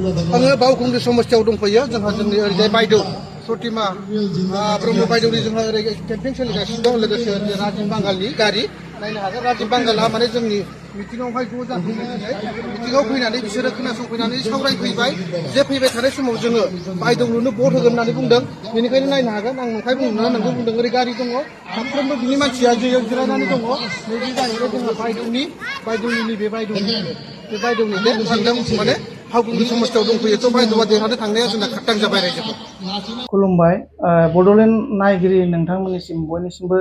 आङो बावखुंग्रि समस्थियाव दंफैयो जोंहा जोंनि ओरैजाय बायद' सतिमा ब्रह्म बायद'नि जोंहा ओरै केम्पिं सोलिगासिनो दं लोगोसे राजिब बांगालनि गारि नायनो हागोन राजिब बांगाला माने जोंनि मिटिंआवहाय ज' जाफैनाय मिटिंआव फैनानै बिसोरो खोनासंफैनानै सावरायफैबाय जे फैबाय थानाय समाव जोङो बायद'लुनो भट होगोन होननानै बुंदों बेनिखायनो नायनो हागोन आं नंखाय बुंनो नोंखौ बुंदों ओरै गारि दङ साफ्रोमबो बिनि मानसिया जेयाव जिरायनानै दङ नैबे जाहैबाय जोंहा बायद'नि नैबे बायद'नि थांदों माने बावखुंग्रि समस्थियाव दंफैयो थ' बायद'आ देरहानो थांनाया जोंना खाथां जाबाय रायजोखौ खुलुमबाय बड'लेण्ड नायगिरि नोंथांमोननिसिम बयनिसिमबो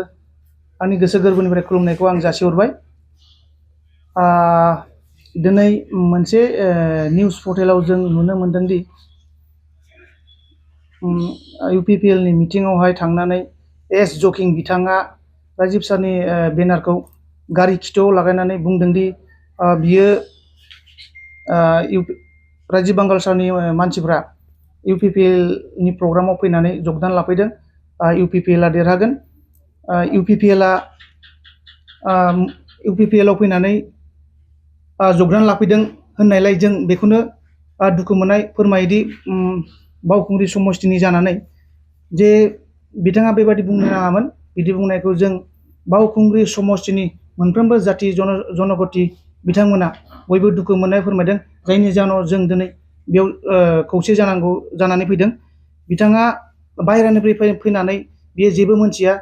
आंनि गोसो गोरबोनिफ्राय खुलुमनायखौ आं जासिहरबाय दिनै मोनसे निउस पर्टेलाव जों नुनो मोनदोंदि UPPL नि मिटिंआवहाय थांनानै एस जकिं बिथाङा राजिब सारनि बेनारखौ गारि खिथुआव लागायनानै बुंदोंदि बियो राजिब बांगाल सारनि मानसिफ्रा UPPL नि प्रग्रामाव फैनानै जगदान लाफैदों UPPL आ देरहागोन UPPL आव फैनानै जगदान लाफैदों होननायलाय जों बेखौनो दुखु मोननाय फोरमायोदि बावखुंग्रि समस्थिनि जानानै जे बिथाङा बेबादि बुंनो नाङामोन बिदि बुंनायखौ जों बावखुंग्रि समस्थिनि मोनफ्रोमबो जाथि जनगति बिथांमोना बयबो दुखु मोननाय फोरमायदों जायनि जाहोनाव जों दिनै बेयाव खौसे जानांगौ जानानै फैदों बिथाङा बाहेरानिफ्राय फैनानै बियो जेबो मोनथिया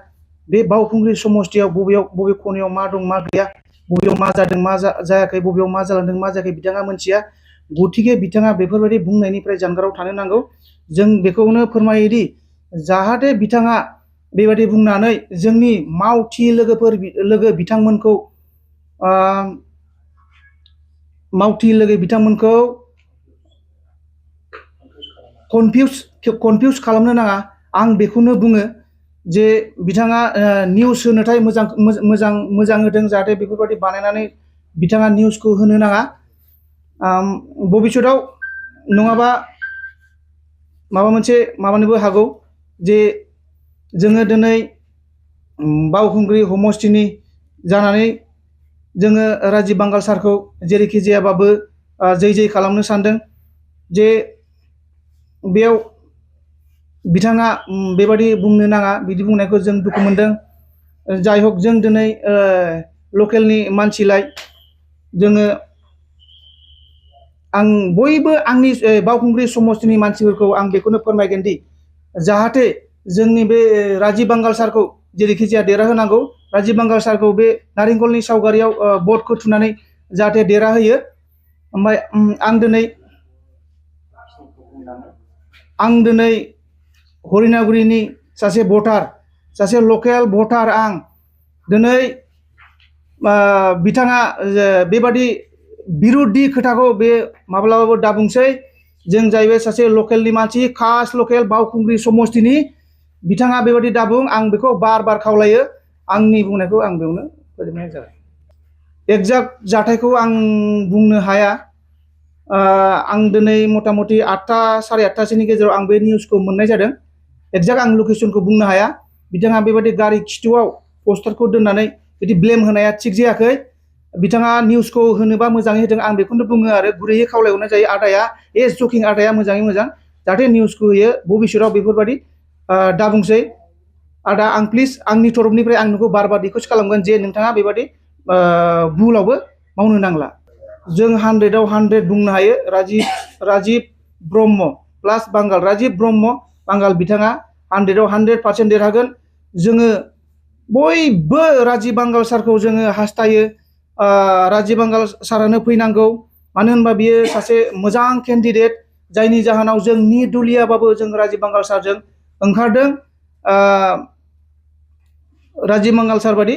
बे बावखुंग्रि समस्थियाव बबे खनायाव मा दं मा गैया बबेयाव मा जादों मा जायाखै बबेयाव मा जालांदों मा जायाखै बिथाङा मोनथिया गतिके बिथाङा बेफोरबायदि बुंनायनिफ्राय जानगाराव थानो नांगौ जों बेखौनो फोरमायोदि जाहाथे बिथाङा बेबायदि बुंनानै जोंनि मावथि लोगो बिथांमोनखौ कनफिउस खालामनो नाङा आं बेखौनो बुङो जे बिथाङा निउस होनोथाय मोजां होदों जाहाथे बेफोरबायदि बानायनानै बिथाङा निउसखौ होनो नाङा भबिष्यताव नङाबा माबा मोनसे माबानोबो हागौ जे जोङो दिनै बावखुंग्रि समस्थिनि जानानै जोङो राजिब बांगाल सारखौ जेरैखि जायाबाबो जै खालामनो सानदों जे बेयाव बिथाङा बेबादि बुंनो नाङा बिदि बुंनायखौ जों दुखु मोनदों जाय हक जों दिनै लकेलनि मानसिलाय जोङो आं बयबो आंनि बावखुंग्रि समस्थिनि मानसिफोरखौ आं बेखौनो फोरमायगोन दि जाहाथे जोंनि बे राजिब बांगाल सारखौ जेरैखि जाया देरहाहोनांगौ राजिब बांगाल सारखौ बे नारेंखलनि सावगारियाव भटखौ थुनानै जाहाथे देरहाहोयो ओमफ्राय आं दिनै हरिनागुरिनि सासे लकेल भटार आं दिनै बिथाङा बेबादि बिरुद्धि खोथाखौ बे माब्लाबाबो दाबुंसै जों जाहैबाय सासे लकेलनि मानसि खास लकेल बावखुंग्रि समस्थिनि बिथाङा बेबादि दाबुं आं बेखौ बार खावलायो आंनि बुंनायखौ आं बेयावनो फोजोबनाय जाबाय एक्जाक्ट जाथायखौ आं बुंनो हाया आं दिनै मथा मथि 8टा साराय 8टासोनि गेजेराव आं बे निउसखौ मोननाय जादों एक्जाक्ट आं लकेसनखौ बुंनो हाया बिथाङा बेबादि गारि खिथुआव पस्टारखौ दोननानै बिदि ब्लेम होनाया थिग जायाखै बिथाङा निउसखौ होनोबा मोजाङै होदों आं बेखौनो बुङो आरो गुरैयै खावलायहरनाय जायो आदाया एस जकिं आदाया मोजाङै मोजां जाहाथे निउसखौ होयो भबिष्यताव बेफोरबादि दाबुंसै आदा आं प्लिज आंनि तरफनिफ्राय आं नोंखौ बार रिकुवेस्ट खालामगोन जे नोंथाङा बेबादि भुलावबो मावनो नांला जों 100आव 100 बुंनो हायो राजिब ब्रह्म प्लास बांगाल राजिब ब्रह्म बांगाल बिथाङा 100आव 100% देरहागोन जोङो बयबो राजिब बांगाल सारखौ जोङो हास्थायो राजिब बांगाल सारानो फैनांगौ मानो होनबा बियो सासे मोजां केन्डिडेट जायनि जाहोनाव जों निदुलियाबाबो जों राजिब बांगाल सारजों ओंखारदों राजिब बांगाल सार बादि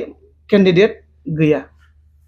केन्डिडेट गैया